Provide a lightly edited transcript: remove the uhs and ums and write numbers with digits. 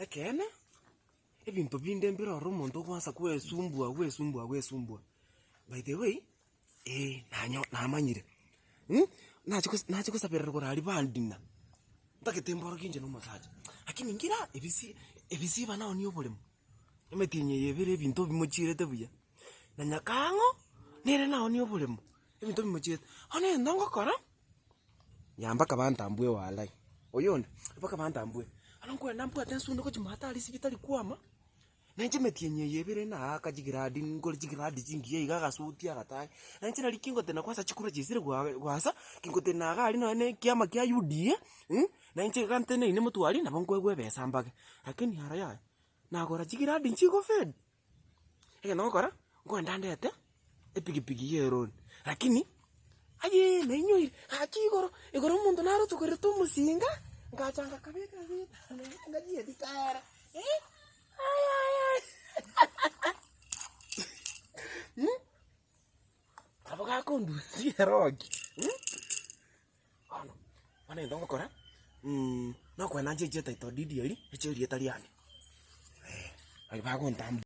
Ekeene, ebinto binde mbire ororo omonto ogoansa kwesumbua gwesumbua gwesumbua. By the way, eh nanyo namanyire, nachi gos nachi gosaberera igoro aria bandina, ntagete mborokie inche na omosacha, lakini ngira ebisi ebisiba naonie oboremo, emetienyi eye ebere ebinto bimochierete buya, na nyakang'o, nere naonie oboremo, ebinto bimochierete. Bono egento ngokora, nya mpaka bantambue walai, oyonde, mpaka bantambue, bono nkoenda mbwate ensunde gochia maate aria sibitari kwama. Na inche emetienyi eye ebere naaka chigradi nkore chigradi chingiya iga agasuti agatari, na inche nari kingotena kwanza chikura chiaisire gwa gwasa, kingotena iga aria nonye na ekiama kia UDA, na inche iga nteneine motwe aria nabo nkoegwa ebesa mbage. Lakini aro yaya, nagora chigradi nchigofade, egento ngokora, nkoenda ndete epikipiki ya erori, lakini ayee nainyoire, gaki igoro, igoro omonto nare otokorete omosinga, ngacha ngakabeka ase etanda ngachieti kaera eh. Nabo gakondusia erogi, bono, bono egento ngokora, nokoenda ncheche etitle deed eria, eche erieta riane, baria bagontambua.